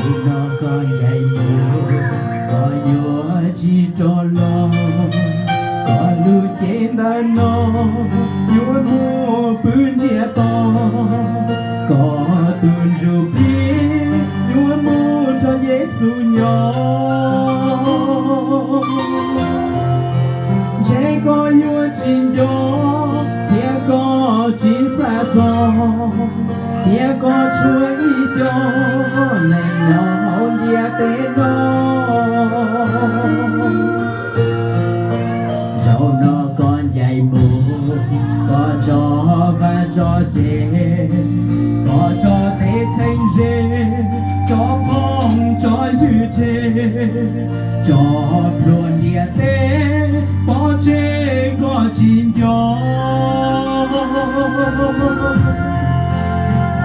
Tus no koj ncaim mus, koj yuav tsis rov los, koj lub cev ntawm no yuav mus pw ntsiag to, koj tus ntsuj plig yuav mus nrog Yexus nyob. Ntshe koj yuav tsis nco thiab koj tsis xav txog, thiab koj tshuav ib co neeg nyob hauv ntiaj teb no. Zaum no koj ncaim mus, koj tso vaj tso tsev, koj tso tej txheeb ze, tso phooj tso ywg tseg, tso plhuav ntiaj teb pov tseg koj tsis nco.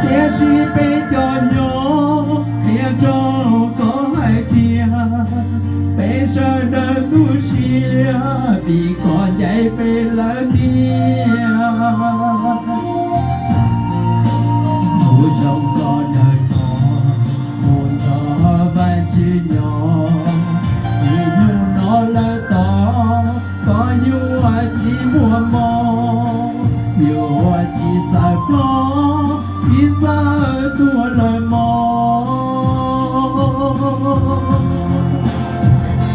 Tiam sis peb cov nyob qhia rau koj hais tias peb sawv daws tu siab vim koj ncaim peb lawm tiag. Mus zoo koj dawb paug, mus nrog Vajtswv nyob, vim hnub no lawm tod koj yuav tsis muaj mob, yuav tsis txawj plob, tsis txawj tuag lawm mog.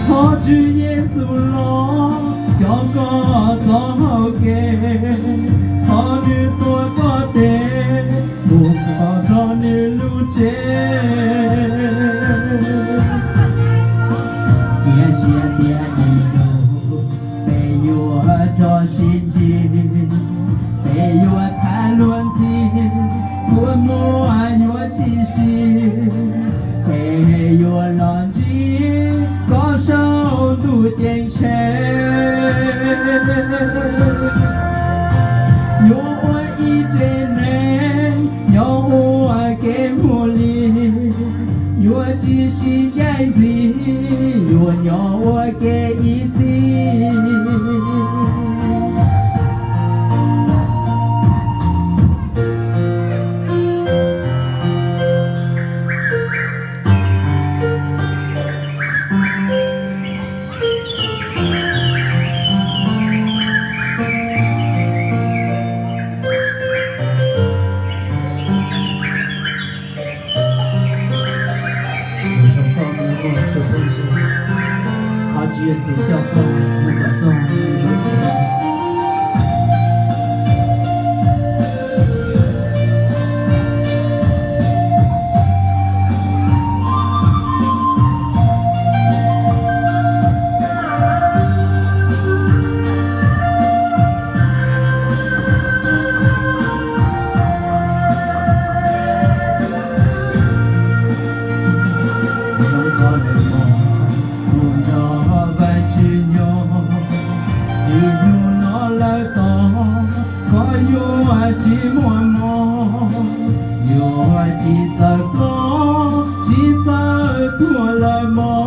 Thov Tswv Yexus los coj koj txoj hau kev, thov nws tuav koj tes mus koj rau nws lub tsev. Cia siab tiag ib tug, peb yuav rov sib ntsib, peb yuav tham luag ntxhi, kua muag yuav tsis sib, peb yuav los ntsib koj saum ntuj ceeb tsheej. Yuav ua ib tsev neeg nyob ua ke mus li, yuav tsis sib ncaim ntxiv, yuav nyob ua ke ib txhis. Thov Tswv Yexus coj koj mus kom txog lub tsev. Zoo koj dawb paug, mus nrog Vajtswv nyob, vim hnub no lawm tod koj yuav tsis muaj mob, yuav tsis txawj plob, tsis txawj tuag lawm mog.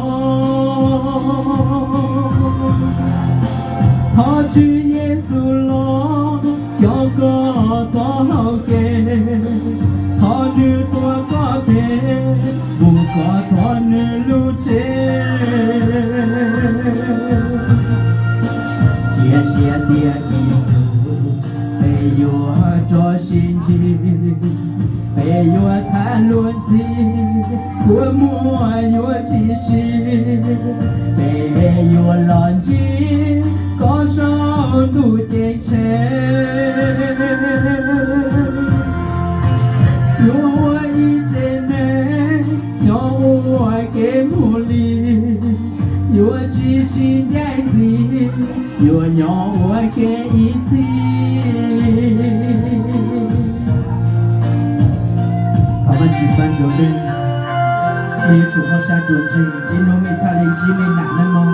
Thov Tswv Yexus los coj koj txoj hau kev, thov nws tuav koj tes mus koj txog nws lub tsev. Cia siab tiag ib tug, peb yuav rov sib ntsib, peb yuav tham luag ntxhi, kua muag yuav tsis sib, peb yuav los ntsib koj saum ntuj ceeb tsheej. Yuav ua ib tsev neeg nyob ua ke mus li, yuav tsis sib ncaim ntxiv, yuav nyob ua ke ib txhis. Thov Vajtswv pab ntsuav nej, nej yuav tsum muab sab rua ntseeg ib hnub nej txhaj le ntsib nej nam nej mog.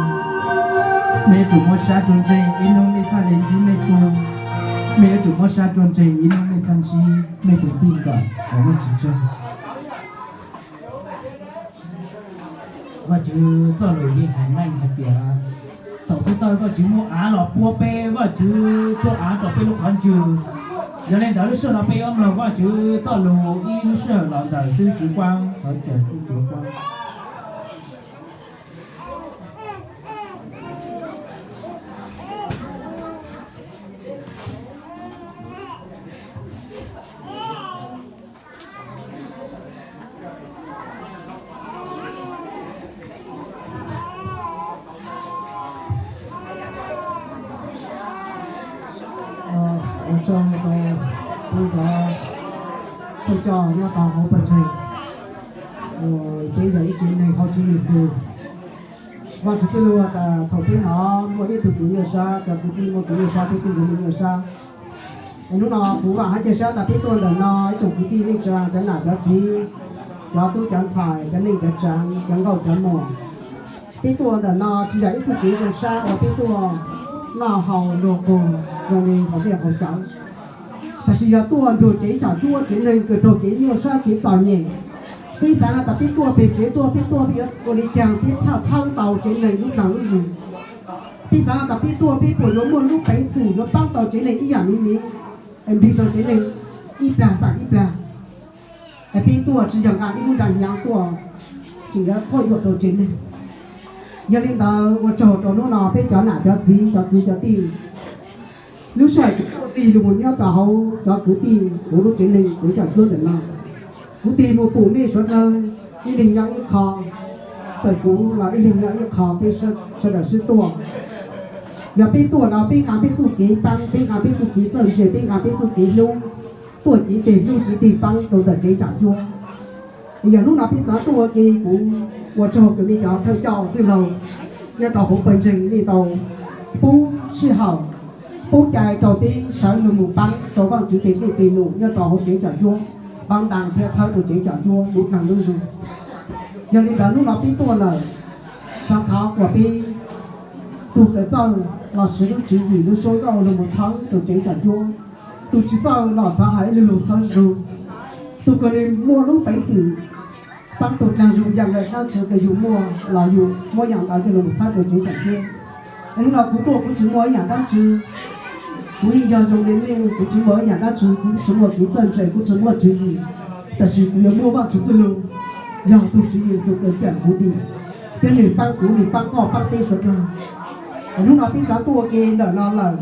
Nej yuav tsum muab sab rua ntseeg ib hnub nej txhaj le ntsib nej tug. Nej yuav tsum muab sab rua ntseeg ib hnub nej txhaj ntsib nej tus txij nkawm uas nej tsis ntseeg. Vajtswv txoj lus yeej hais meej hais tias, thaum xub thawj Vajtswv muab av los puab peb, Vajtswv tshuab av rau peb lub qhov ntswg. Yog li ntawd lub sij hawm no peb yuav mloog Vajtswv txoj lus ib lub sij hawm los ntawm xib hwb Tswv Kuab, xib hwb Tswv Kuab. Ua tsaug rau kuv cov thawj coj nyob rau hauv pawg ntseeg, peb yog ib tsev neeg hauv Tswv Yexus. Vajtswv txoj lus tas thaum peb hnov muaj ib tug kev nyuaj sab, cov kwv tij muaj kev nyuaj sab, peb thiaj li nyuaj sab. Es hnub no kuv vam hab cia siab tas peb tuaj ntawm no ib tsoom kwv tij neej tsa, cov nam cov txiv, cov tub cov ntxhais, cov neej cov tsav, cov nkauj cov muam, peb tuaj ntawm no tsis yog ib txoj kev zoo sab uas peb tuaj noj haus luag quas zoo li haus dej haus cawv, tab sis yog tuaj nrug tsev tsam cuab tsev neeg kws raug kev nyuaj sab kev txom nyem. Peb xaav has tas peb tuaj peg tsev tuaj, peb tuaj peb yuav ua li caag peb txhaj txhawb tau tsev neeg lub dlaag lub zug. Peb xaav has tas peb tuaj peb puas yuav muaj lub peev xwm yuav paab tau tsev neeg ib yaam miv miv, es nplig rau tsev neeg ib plag xam ib plag. Es peb tuaj tsis yog nqa ib lub nra hnyav tuaj tseem yuav quaj yuam rau tsev neeg. Yog li ntawd ua tsaug rau hnub no peb cov nam cov txiv cov kwv cov tij. Lub sij hawm kuv tuaj tig lug mus nyob rau hauv cov kwv tij kuv lub tsev neeg kuv tseem cuab ntawm no, kuv tig mus pum mej suav dlawg ib leeg nyob ib qho, txawm kuv los ib leeg nyob ib qho, peb sawv daws sib tuaj. Yog peb tuaj no peb nqa peb txuj kev paab, peb nqa peb txuj kev txawj ntse, peb nqa peb txuj kev hlub, tuaj cev tes hlub cev tes paab rau ntawm tsev tsam cuab. Yog hnub no peb txav tuaj ua ke kuv ua tsaug kws mej cov thawj coj txwj laug nyob rau hauv pawg ntseeg nej tau pub sij hawm, pub cai rau peb sawv lug mus paab rau Vaajtswv tes dlej tes num nyob rau hauv tsev tsam cuab, paab ntaag thiab txhawb rau tsev tsam cuab lub dlaag lub zug. Yog li ntawd hnub no peb tuaj lawm, xaav thov kuas peb tug kws txawj los siv lub tswv yim lub suab nkauj lug mus txhawb rau tsev tsam cuab, tug tsis txawj los thov hais ib lug lug txhawb zug. Tug kws nwg muaj lub peev xwm paab tug dlaag zug yaam dlaab tsi kws yug muaj los yug muab yaam ntawd coj lug mus txhawb rau tsev tsam cuab. Hnub no kuv tuaj kuv tsis muaj ib yaam dlaab tsi, kuv yeej yog zoo li mej, kuv tsis muaj ib yaam dlaab tsi, kuv tsis muaj kev txawj ntse, kuv tsis muaj tswv yim, tab sis kuv yuav muaj Vaajtswv txwj lug, yog tug Tswv Yexus kws cawm kuv dim, thiab nwg paab kuv, nwg paab koj, paab peb suav dlawg. Hnub no peb txav tuaj ua ke ntawm no lawm,